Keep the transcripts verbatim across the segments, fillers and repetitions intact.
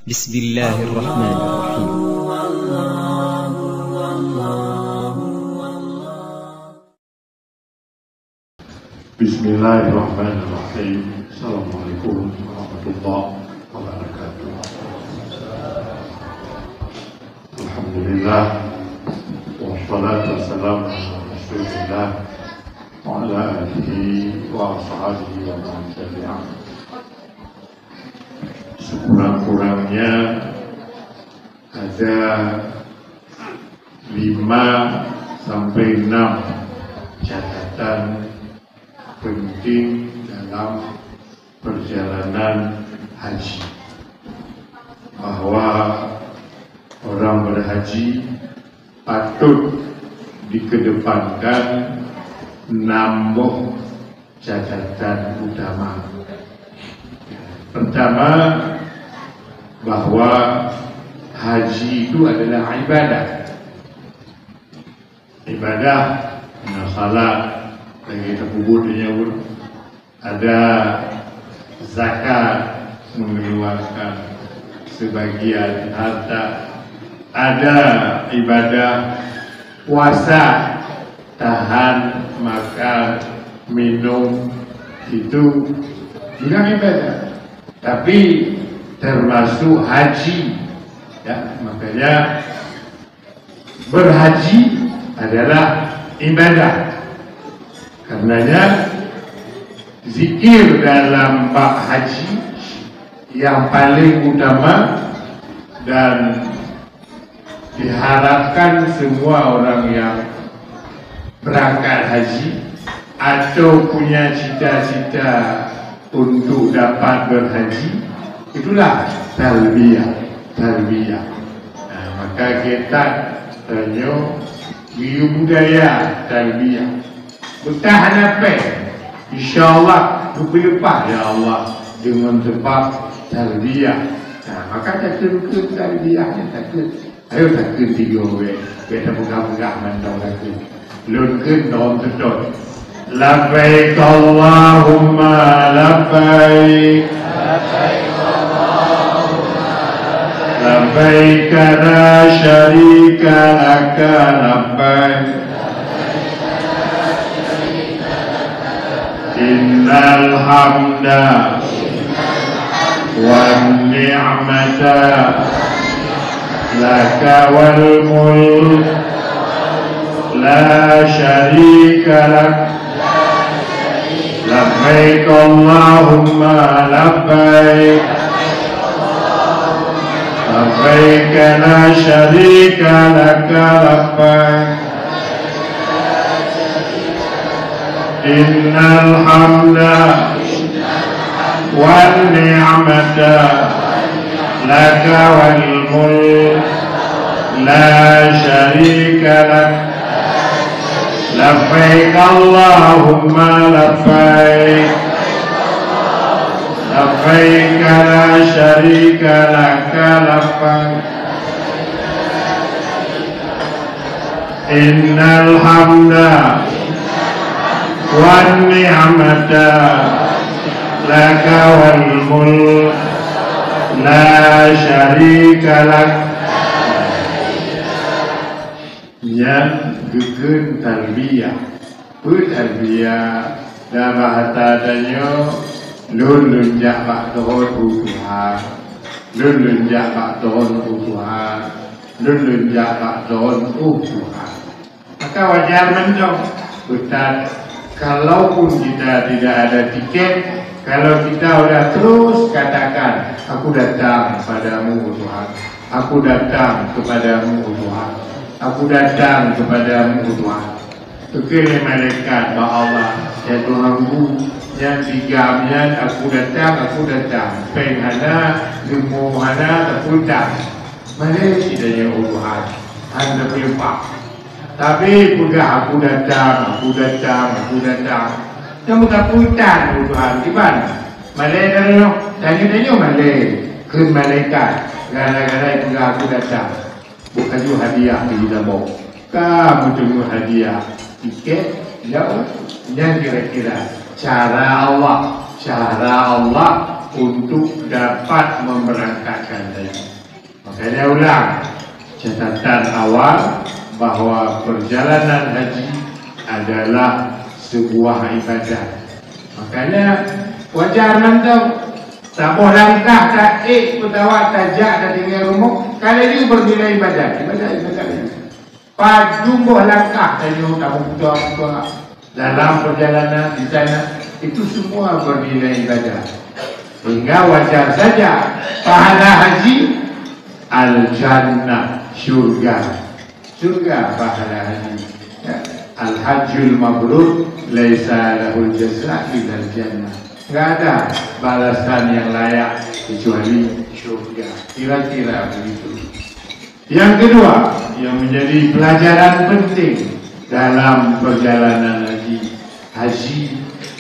Bismillahirrahmanirrahim. Bismillahirrahmanirrahim. Assalamualaikum warahmatullahi wabarakatuh. Alhamdulillah. Wassalatu wassalamu ala Rasulillah wa ala alihi wa ashabihi wa man tabi'ah. Sekurang-kurangnya ada lima sampai enam catatan penting dalam perjalanan haji, bahwa orang berhaji patut dikedepankan enam boh catatan utama. Pertama, bahwa haji itu adalah ibadah. Ibadah, na salat, lagée tapeubuet nyoe, ada zakat, mengeluarkan sebagian harta, ada ibadah puasa, tahan makan, minum, itu juga ibadah. Tapi termasuk haji, ya, makanya berhaji adalah ibadah. Karenanya, zikir dalam bab haji yang paling utama dan diharapkan semua orang yang berangkat haji atau punya cita-cita untuk dapat berhaji, itulah talbiyah, talbiyah. Nah, maka kita tanyoe geuyue budaya talbiyah. Beutah hana péng, insya Allah geupeuleupah, ya Allah, deungon sebab talbiyah. Nah, maka takheun-kheun talbiyah nyan takheun. Ayo takheun tiga wéh, bèk tapeugah-peugah mantong takheun. Lôn kheun lom seutôt. Labbaik Allahumma labbaik. Labbaik la syarika laka labbaik. Innal hamda wan ni'mata laka wal mulk la syarika lak. Labbaik Allahumma labbaik. Labbaik la syarika laka labbaik. Innal hamda wan ni'mata laka wal mulk la syarika lak. Labbaik Allahumma labbaik. Labbaik la syarika laka labbaik. Innal hamda wan ni'mata laka wal mulk la syarika lak. Nyan geukheun talbiyah. Peue talbiyah? Lam bahasa tanyoe, lôn lôn jak bak droen u Tuhan. Lôn lôn jak bak droen u Tuhan. Lôn lôn jak bak droen u Tuhan. Maka wajar mantong, Ustaz, kalaupun kita tidak ada tiket, kalau kita udah terus katakan, "Aku datang padamu, Tuhan. Aku datang kepadamu, Tuhan. Aku datang kepadamu, Tuhan." Oke, malaikat bak Allah, "Ya Tuhanku, nyang tigam nyan aku datang, aku datang. Péng hana, leumo hana, tapi datang." Malaikat sidanya uruhan, hana peuleumpah. Tapi peugah, "Aku datang, aku datang, aku datang." Nyang meusapeue tan uruhan kiban. Malaikat nyoe, tanyoe-tanyoe malaikat, kheun malaikat, gara-gara peugah, "Aku datang." Buka ju hadiah di tabong. Ka meuteumé hadiah, tiket, ya, nyan kira-kira cara Allah, cara Allah untuk dapat memberangkatkan haji. Makanya ulang, catatan awal bahwa perjalanan haji adalah sebuah ibadah. Makanya wajar mantong saboh langkah taék peutawat tajak tatinggai rumoh, ka laju bernilai ibadah. Ibadah, ibadah, ibadah. Padum boh langkah tanyoe tamuka-muka dalam perjalanan di sana, itu semua bernilai ibadah. Sehingga wajar saja pahala haji al-jannah, syurga. Syurga pahala haji. Ya. Al-hajjul mabrur laisa lahul jaza illal jannah. Nggak ada balasan yang layak kecuali syurga. Kira-kira begitu. Yang kedua, yang menjadi pelajaran penting dalam perjalanan haji, haji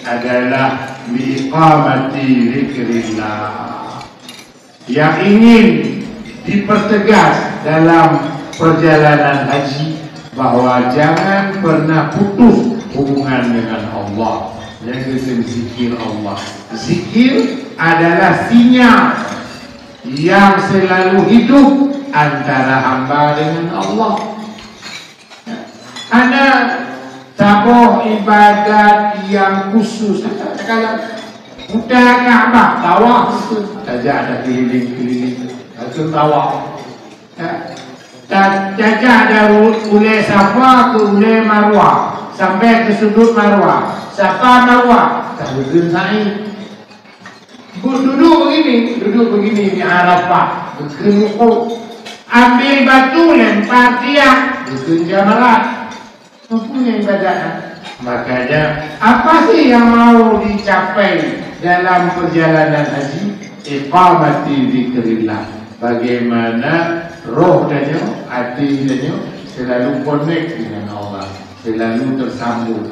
adalah liiqamati zikrillah. Yang ingin dipertegas dalam perjalanan haji bahwa jangan pernah putus hubungan dengan Allah. Jangan zikir Allah. Zikir adalah sinyal yang selalu hidup antara hamba dengan Allah. Hana saboh ibadat yang khusus. Kalau buta Ka'bah, tawaf itu saja ada keliling-keliling. Itu tawaf. Ya. Dan saja ada ru-, ulai Safa ke ulai Marwah, sampai ke sudut Marwah. Safa Marwah, tak betul sa'i. Bu-, duduk begini, duduk begini di Arafah, geukheun wukuf. Ambil batu, lempar tiang, geukheun jamarat. Mempunyai ibadat. Makanya, apa sih yang mau dicapai dalam perjalanan haji? Iqamati zikrillah. Bagaimana roh tanyoe, hati tanyoe selalu connect dengan Allah, selalu tersambung.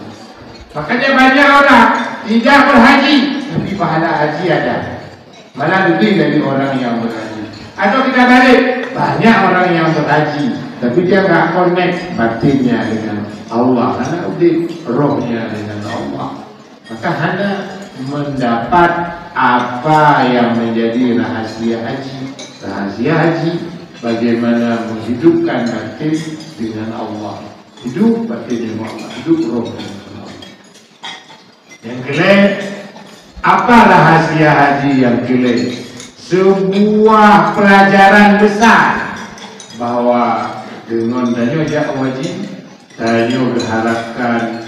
Makanya banyak orang tidak berhaji, tapi pahala haji ada. Malah lebih dari orang yang berhaji. Atau kita balik, banyak orang yang berhaji, tapi dia nggak connect batinnya dengan Allah, karena udeh rohnya dengan Allah. Maka hana mendapat apa yang menjadi rahasia haji. Rahasia haji bagaimana menghidupkan batin dengan Allah. Hidup batin dengan Allah, hidup roh dengan Allah. Yang keulhèe, apa rahasia haji yang keulhèe? Sebuah pelajaran besar bahwa deungon tanyoe jak haji, tanyoe diharapkan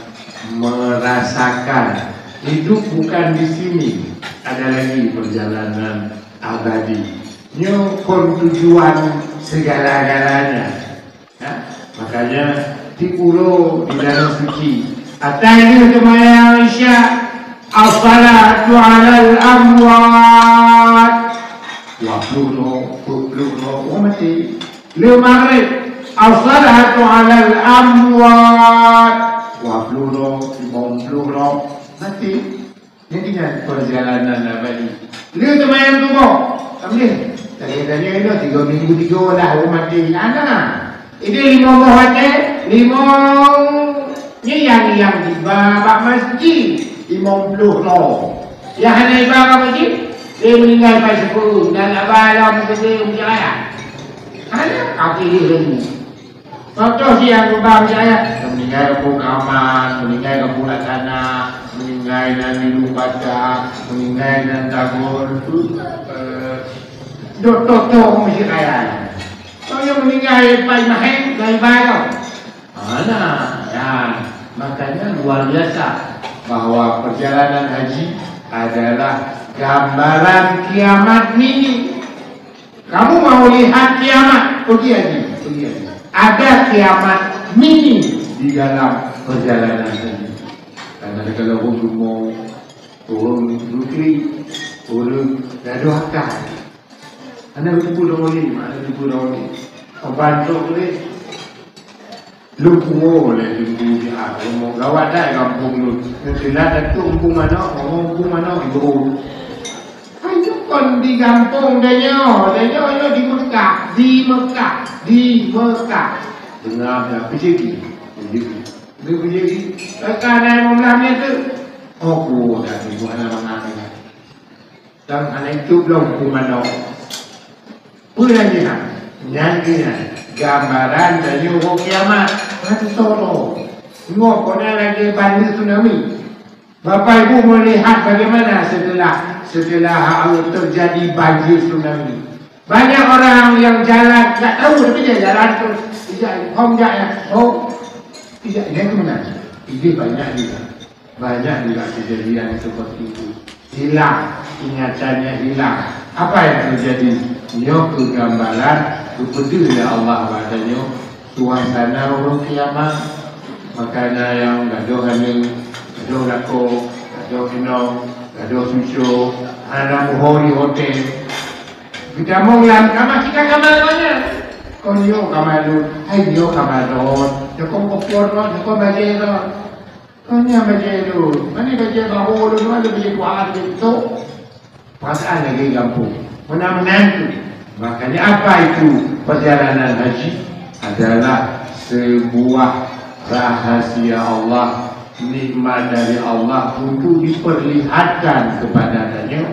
merasakan hidup bukan di sini, ada lagi perjalanan abadi. Nyoe kon tujuan segala-galanya. Ya, makanya tiep uroe di Danau Suci, asai lheueh seumayang Isya, as-salatu 'alal amwat. Dua ploh droe, dua ploh droe, ureueng maté. Lheueh Maghrib, as-salatu 'alal amwat. Dua ploh droe, limong ploh droe, maté. Jadi nyan perjalanan abadi. Lheueh seumayang suboh, ka lheueh. Tadi-tadi inoe tiga minggu tiga lah ureueng maté. Hana. Ini limong boh watèe, limong. Nyan nyang, nyang iba bak masjid, limong ploh droe. Nyang hana iba bak masjid, dia meninggal pai syukur. Dan aba lom keudeh meucaya. Hana, kaki dia ilmu. Contoh si nyang lubang si ayah, meuninggai kampung Kaman, meuninggai kampung Laksana, meuninggai nan Milu Bata, meuninggai nan Tagor, eh, dok toto meusi kaya. Kalau meuninggai Pai Maheng, dari Bayo. Mana? Ya, makanya luar biasa bahwa perjalanan haji adalah gambaran kiamat mini. Kamu mau lihat kiamat? Pergi haji, pergi haji. Ada kiamat mini di dalam perjalanan ini. Karena kalau ureueng rumoh, ureueng nutri, ureueng gadoh akai. Hana teupeu dong lé, hana teupeu dong lé. Obat dok lé. Lôn puwoe lé teungku siat, rumoh gawat that gampông lôn. Lôn teulat ateueh Empu Manok, rumoh Empu Manok, ibu. Hanjeuet kon di gampông tanyoe, tanyoe nyoe di Mekah, di Mekah, di Mekah. Deungon dah, peujeuet jih, peujeuet jih. Lôn peujeuet jih, ka na limong blah menit tu. Oh, kuwoe that teungku, hana mangat. Dan hana itu belum pun manok. Peue lagèe nyan? Nyan keuh nyan gambaran tanyoe uroe kiamat. Hana teusoe. Nyoe kona lagèe banjir tsunami. Bapak Ibu melihat bagaimana setelah, setelah terjadi banjir tsunami. Banyak orang yang jalan, tak tahu, tapi dia jalan terus. Ijak, hom jak ya, hom. Ijak, dia ke mana? Ini banyak juga. Banyak juga kejadian seperti itu. Hilang ingatannya, hilang. Apa yang terjadi? Nyoe keuh gambaran geupeudeuh lé Allah bak tanyoe suasana uroe kiamat. Makanya nyang gadôh aneuk, gadôh lakoe, gadôh inong, gadôh cucoe, hana meuho di hotel. Geutamong lam kama, kita kama nyan. Kon nyoe kama lôn, hai nyoe kama lôn, nyokong kompor lôn, nyokong bajèe lôn. Kon nyan bajèe lôn, mani bajèe bahô lôn, mani bajèe tuha lôn tu. Perasaan lagi gampông. Meunan-meunan tu. Makanya apa itu perjalanan haji? Adalah sebuah rahasia Allah, nikmat dari Allah untuk diperlihatkan kepada tanyoe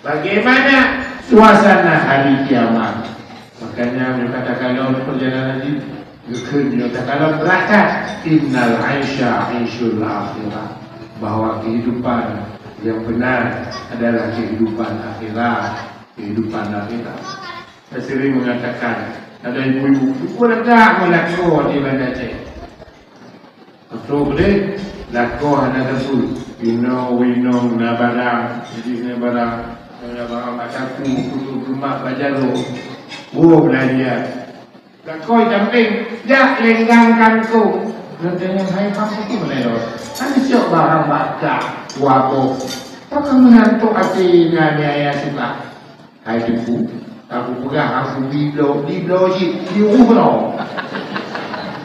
bagaimana suasana hari kiamat. Makanya, meunyoe ka takalon perjalanan jih, geukheun meunyoe takalon brat that, "Innal aisya aisyul akhirah," bahwa kehidupan yang benar adalah kehidupan akhirat, kehidupan akhirat. Saya sering mengatakan, ada ibu-ibu, "Syukur dah tak meulakoe di Banda Aceh." Atau boleh, lakoe hana teupeu. Inong, inong, na barang, jadi na barang, na barang bak saku, kutôb rumoh bak jaroe. Woe beulanja. Lakoe sampéng, jak lenggang kangkong. Lôn tanyong, "Hai, pakon keuh meunyoe? Kan siok barang bak kah, waboh. Pakon meunan tok até nganiaya suka?" Hai Teungku, ka kupeugah hana kubloe, dibloe cit, diuroe.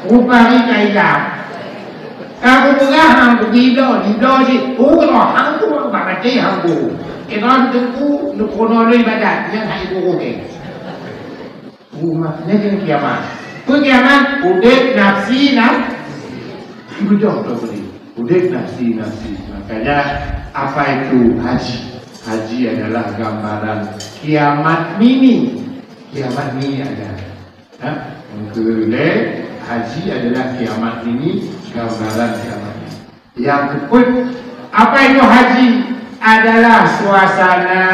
Rupa hari ka ilang. Ka kupeugah hana kubloe, dibloe cit, uroe, hana kubloe, bak maté hana kubloe. Keudroe Teungku, neupeurunoe lôn ibadat, nyan hai guru ke. Umat, nyan keuh kiamat. Peue kiamat? Udép nafsi, naf-, Beujôh teuh bri. Udép nafsi-nafsi. Makanya, apa itu haji? Haji adalah gambaran kiamat mini. Kiamat mini ada. Ha? Meukeulée haji adalah kiamat mini, gambaran kiamat mini. Yang keempat, apa itu haji? Adalah suasana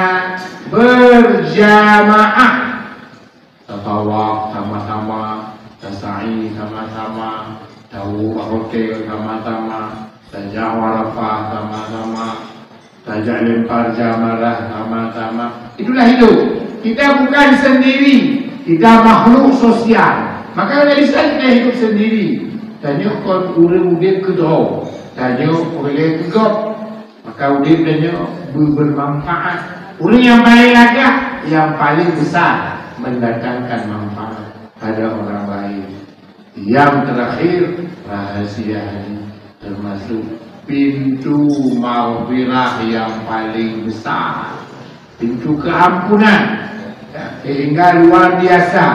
berjamaah. Tatawaf sama-sama, tasa'i sama-sama, tawoe bak hotel sama-sama, tajak Arafah sama-sama, tajak lempar jamarah sama-sama. Itulah hidup. Kita bukan sendiri. Kita makhluk sosial. Maka nggak bisa kita hidup sendiri. Tanyoe kon ureuëng udép keudroe. Tanyoe ureuëng keugop. Maka udép tanyoe beu-, bermanfaat. Ureuëng nyang paléng lagak, nyang paléng besar mendatangkan manfaat pada orang lain. Yang terakhir, rahasia ini termasuk pintu maghfirah yang paling besar. Pintu keampunan. Ya, sehingga luar biasa.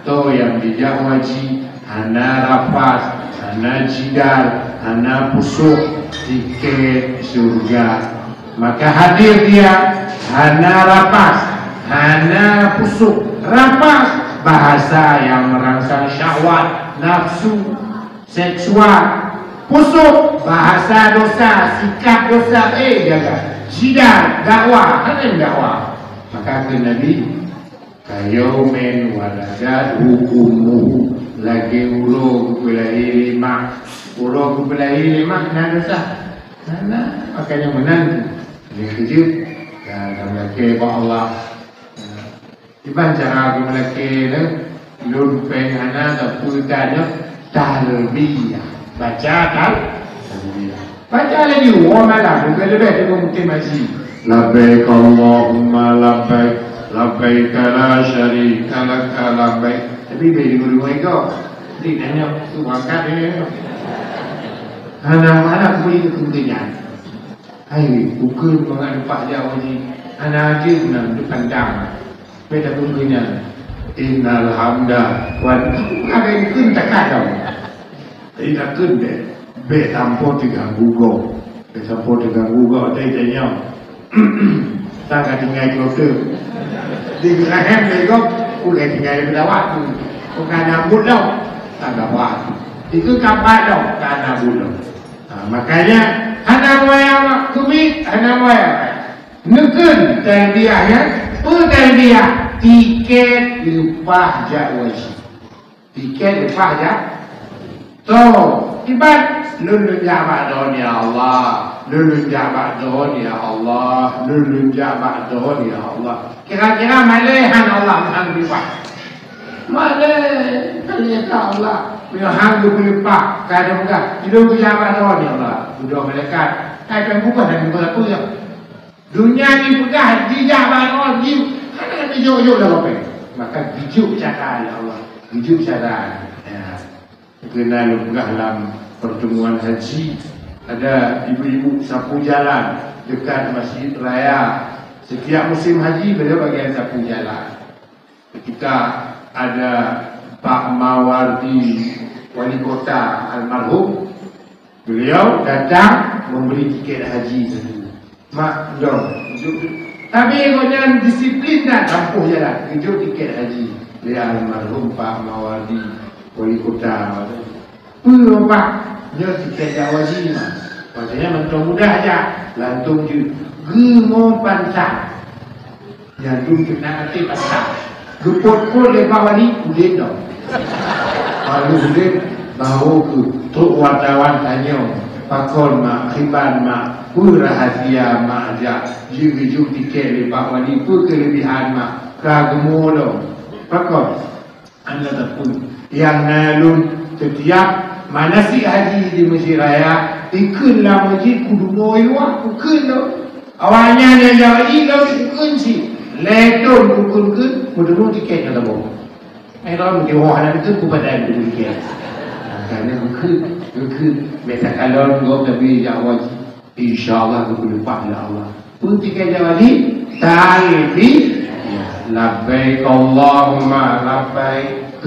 Toh nyang dijak haji, hana rafas, hana jidal, hana fusuk, tiket syurga. Maka hadir dia, hana rafas, hana fusuk. Rafas, bahasa yang merangsang syahwat, nafsu seksual. Fusuk, bahasa dosa, sikap dosa, eh, jaga. Jidal, dakwah, hana dakwah. Maka kheun Nabi, "Kayaumin waladathu ummuhu," lagée uroe geupeulahé lé mak. Uroe geupeulahé lé mak na dosa? Hana, makanya meunan tu. Lé keujeuet, ya, dan lakée bak Allah. Iban cara geumeulakée nyoe, lôn péng hana, tapi tanyoe talbiyah. Baca tal-, talbiyah. Baca laju, oh malam, bukan leubeh teuka mungkin masih. Labbaik Allahumma labbaik, labbaik la syarika laka labbaik. Tapi bèk deungoe-deungoe iko. Jadi tanyoe, tu berangkat dia. Hana, hana boleh kepentingan. Hai, ukeue mangat lumpah jauh jih, hana jeuet meunan dipandang. Beda pun keu nyan. Innal hamda wan, bukan ada yang kheun takat tau. Jadi takheun deh, bèk sampoe teuganggu gob. Bèk sampoe teuganggu gob, teuh tanyong. Tan ka tinggai klote. Di geurahem lé gob, ulèe tinggai lé peudawat tu. Bukan na buet lom, tan ka buet. Itu ka buet lom, tan na buet lom. Ha, makanya, hana wayang mak keumiet, hana wayang. Neukeun talbiah nyan, peue talbiah? Tiket leupah jak haji. Tiket leupah jak. Toh, iban lôn, lôn jak bak droen ya Allah, lôn, lôn jak bak droen ya Allah, lôn, lôn jak bak droen ya Allah. Kira-kira malèe han Allah meuhang leupah. Malèe, ternyata Allah meuhang leupah, ka ada peugah, lôn jak bak droen ya Allah. Udah malaikat, hai, bukan lagèe peue-peue. Donya nyoe peugah jijak bak droe jih, hana geujok-jok lé Rabbéng. Maka geujok cara, ya Allah. Geujok cara. Ya. Keunan lôn peugah lam pertemuan haji, ada ibu-ibu sapu jalan dekat Masjid Raya. Setiap musim haji, beliau bagian sapu jalan. Ketika ada Pak Mawardi, wali kota almarhum, beliau datang memberi tiket haji satu. Mak, jom. Tapi gobnyan disiplin dan tampuh jalan. Geujok tiket haji lé almarhum Pak Mawardi, wali kota. Peue, Pak? Nyoe tiket jak haji, Mak. Maksudnya mantong mudah aja. Lantung jeuet. Geumo pantang. Nyan dum keunan até pantang. Geupot-pot lé Pak Wali, udép dong. Lalu udép, baru keu trok wartawan tanyong, "Pakon, Mak? Kiban, Mak? Peue rahasia Mak jak jeuet geujok tiket lé Pak Wali? Peue keulebihan Mak?" Ka geumo dong. Pakon? Anda tapeue, nyang na lôn setiap manasik haji di Mesjid Raya, ikheun lam masjid kudu mo i luwa, ikheun lôn. Awaknyan nyang jak haji lôn ikheun cit. Lhèe thôn ikheun-kheun, meuteumeung tiket ka saboh. Eh, lôn meutuwah hana ikheun, peue padan ikheun tiket. Makanya ikheun, ikheun. Biasa kalon gob tapi jak haji. Insya Allah geupeulupah lé Allah. Peue tiket jak haji? Talbiyah. Labbaik Allahumma labbaik.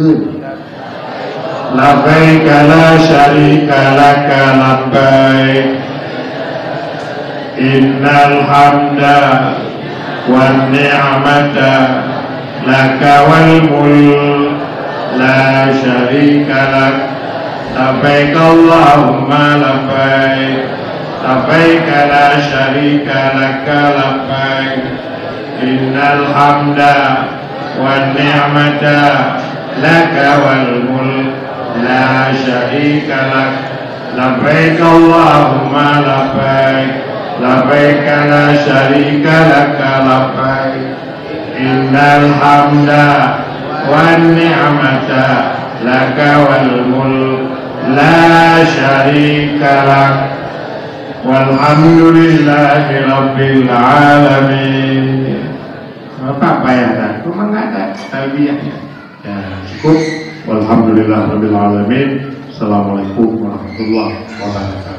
Labbaik la syarika laka labbaik. Innal hamda wan ni'mata laka wal mulk la syarika lak. Labbaik Allahumma labbaik. Labbaik la syarika laka labbaik. Innal hamda wan ni'mata laka wal mulk la syarika lak. Labbaik Allahumma labbaik. Labbaik la syarika laka labbaik. Innal hamda wan ni'mata laka wal mulk la syarika lak. Walhamdulillahi rabbil alamin. Bapak bayangkan, semangat tak? Talbiyahnya. Ya, cukup. Walhamdulillah rabbil alamin. Assalamualaikum warahmatullahi wabarakatuh.